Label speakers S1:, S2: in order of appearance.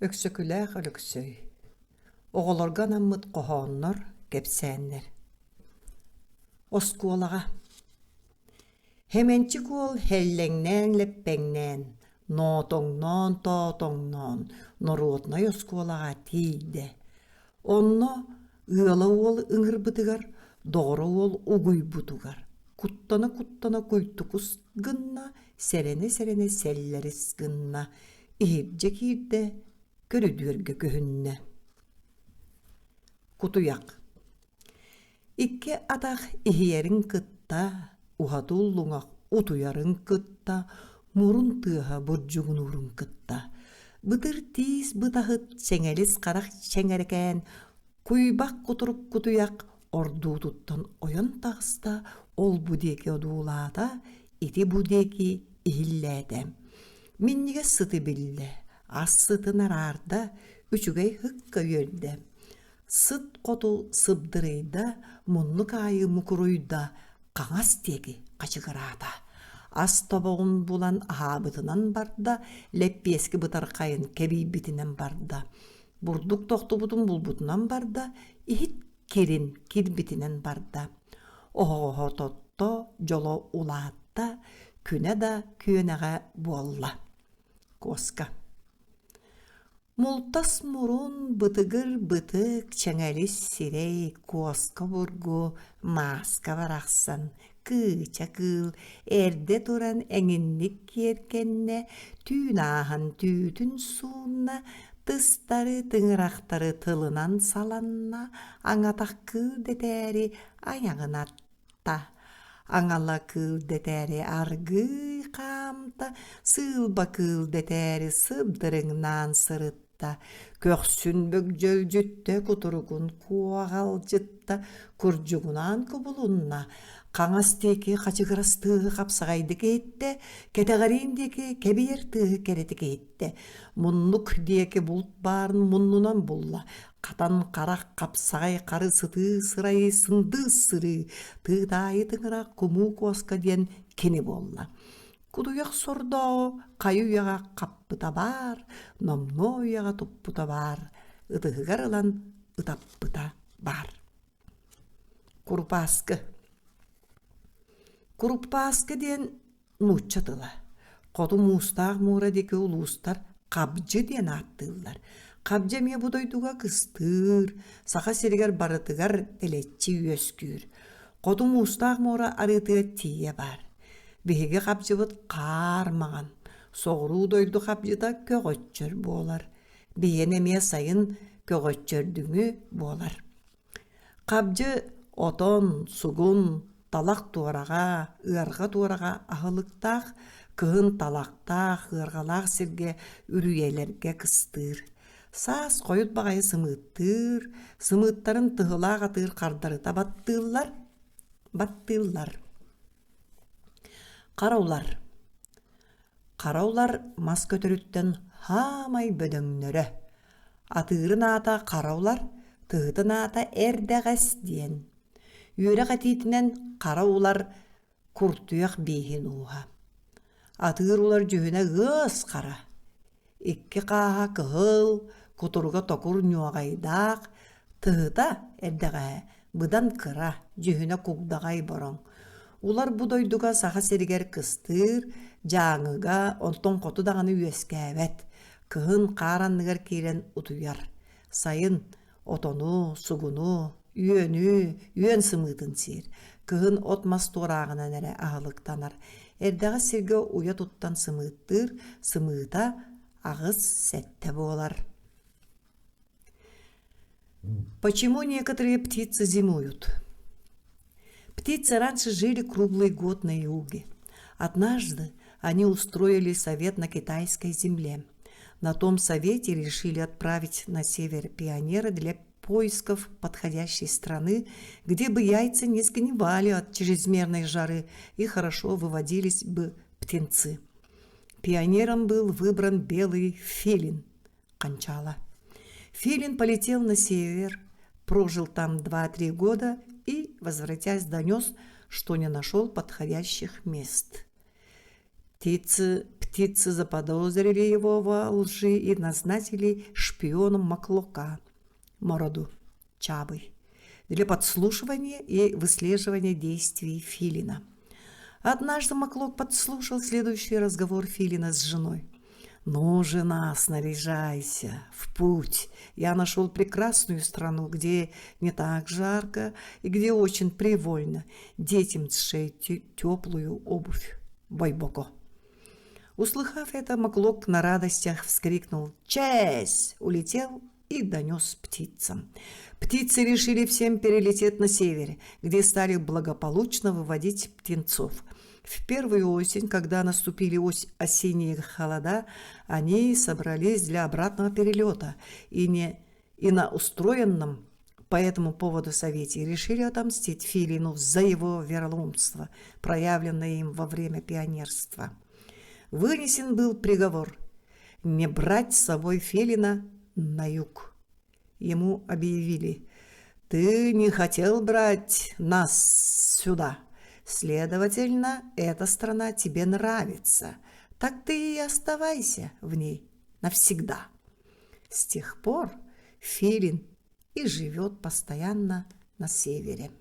S1: Өксөкүлээх Өлөксөй Оҕолорго анаммыт хоһооннор, кэпсээннэр Оскуолаҕа Хэмэнчик уол һэллэҥнээн-лэппэҥнээн, ноотоҥноон-тоотоҥноон норуодунай оскуолаҕа тиийдэ. Онно ыала уол ыҥырбытыгар, доҕоро уол угуйбутугар, куттана-куттана куйтукус гынна, сэрэнэ-сэрэнэ сэллэрис гынна, иһирдьэ киирдэ, көрүдүөргэ көһүннэ. Кутуйах Икки атах иһийэрин кытта, уһатыллуҥах утуйарын кытта, мурун тыаһа бурдьугунуурун кытта, бытыр тиис бытаһыт сэҥэлис харах чэҥэрэкээн, куйбах кутурук кутуйах ордуутуттан ойон таҕыста, ол-бу диэки одуулаата, ити-бу диэки иһиллээтэ. Минньигэс сыты биллэ, ас сытын араарда, үчүгэй һыкка үөрдэ. Сыт хоту сыбдырыйда, муннук аайы мукуруйда, хаҥас диэки хачыгыраата. Ас тобоҕун булан аһаабытынан барда, лэппиэски бытархайын кэбийбитинэн барда. Бурдук тохтубутун булбутунан барда, иһит кирин кирбитинэн барда. Оһоҕоһо тотто, дьоло улаатта, күнэ да күөнэҕэ буолла. Куоска Мултас мурун, бытыгыр бытык, чэҥэлис сирэй, куоска обургу, мааска барахсан, кыыча кыыл эрдэ туран эҥинник киэргэннэ, түүн ааһан түүтүн суунна, тыстары, тыҥырахтары тылынан саланна, аҥатах кыыл дэтээри айаҕын атта. Аҥала кыыл дэтээри аргыый хаамта, сыылба кыыл дэтээри сыбдырыҥнаан сырытта, көхсүн бөгдьөлдьүттэ, кутуругун куоҕалдьытта, курдьугунаан кубулунна, хаҥас диэки хачыгырас тыаһы хапсаҕайдык иһиттэ, кэтэҕэриин диэки кэбийэр тыаһы кэрэтик иһиттэ, муннук диэки булт баарын муннунан булла, Хатан харах хапсаҕай хары сытыы сырайы сындыыс сырыы, тыытаайы тыҥырах кумуу куоска диэн кини буолла. Кутуйах сордооҕу хайы үйэҕэ хаппыта баар, номнуо үйэҕэ туппута баар, ытыһыгар ылан ытаппыта баар. Курупааскы Курупааскы диэн нуучча тыла. Хоту муустаах муура диэки улуустар хабдьы диэн ааттыыллар. Хабдьы эмиэ бу дойдуга кыстыыр, Саха сиригэр барытыгар дэлэччи үөскүүр. Хоту муустаах муора арыытыгар тиийэ баар. Биһиги хабдьыбыт хаар маҥан, соҕуруу дойду хабдьыта көҕөччөр буолар. Биһиэнэ эмиэ сайын көҕөччөрдүҥү буолар. Хабдьы отон, сугун, талах туораҕа, ыарҕа туораҕа аһылыктаах, кыһын талахтаах, ыарҕалаах сиргэ үрүйэлэргэ кыстыыр. Саас хойут баҕайы сымыыттыыр, сымыыттарын тыһылаах атыыр хардарыта баттыыллар, баттыыллар. Хара улар Хара улар мас көтөрүттэн хаамай бөдөҥнөрө. Атыырын аата хара улар, тыһытын аата эрдэҕэс диэн. Үөрэх этиитинэн хара улар куртуйах бииһин ууһа. Атыыр улар дьүһүнэ ыас хара. Икки хааһа кыһыл, кутуруга токур ньуоҕайдаах, тыһыта эрдэҕэһэ быдан кыра, дьүһүнэ кугдаҕай бороҥ. Улар бу дойдуга Саха сиригэр кыстыыр, Дьааҥыга, онтон хоту даҕаны үөскээбэт. Кыһын хаар анныгар киирэн утуйар. Сайын отону, сугуну, үөнү, үөн сымыытын сиир. Кыһын от-мас туорааҕынан эрэ аһылыктанар. Эрдэҕэс сиргэ уйа туттан сымыыттыыр, сымыыта аҕыс-сэттэ буолар. Почему некоторые птицы зимуют? Птицы раньше жили круглый год на юге. Однажды они устроили совет на китайской земле. На том совете решили отправить на север пионера для поисков подходящей страны, где бы яйца не сгнивали от чрезмерной жары и хорошо выводились бы птенцы. Пионером был выбран белый филин Кончала. Филин полетел на север, прожил там 2-3 года и, возвратясь, донес, что не нашел подходящих мест. Птицы, птицы. Птицы заподозрили его во лжи и назначили шпионом Маклока, Мороду, Чабы, для подслушивания и выслеживания действий Филина. Однажды Маклок подслушал следующий разговор Филина с женой. «Ну, жена, снаряжайся, в путь. Я нашел прекрасную страну, где не так жарко и где очень привольно. Детям сшей теплую обувь. Бойбоко». Услыхав это, Маклок на радостях вскрикнул «Честь!», улетел и донес птицам. Птицы решили всем перелететь на север, где стали благополучно выводить птенцов. В первую осень, когда наступили ось осенние холода, они собрались для обратного перелета и, не, и на устроенном по этому поводу совете решили отомстить Филину за его вероломство, проявленное им во время пионерства. Вынесен был приговор не брать с собой Филина на юг. Ему объявили «Ты не хотел брать нас сюда, следовательно, эта страна тебе нравится, так ты и оставайся в ней навсегда». С тех пор Филин и живет постоянно на севере.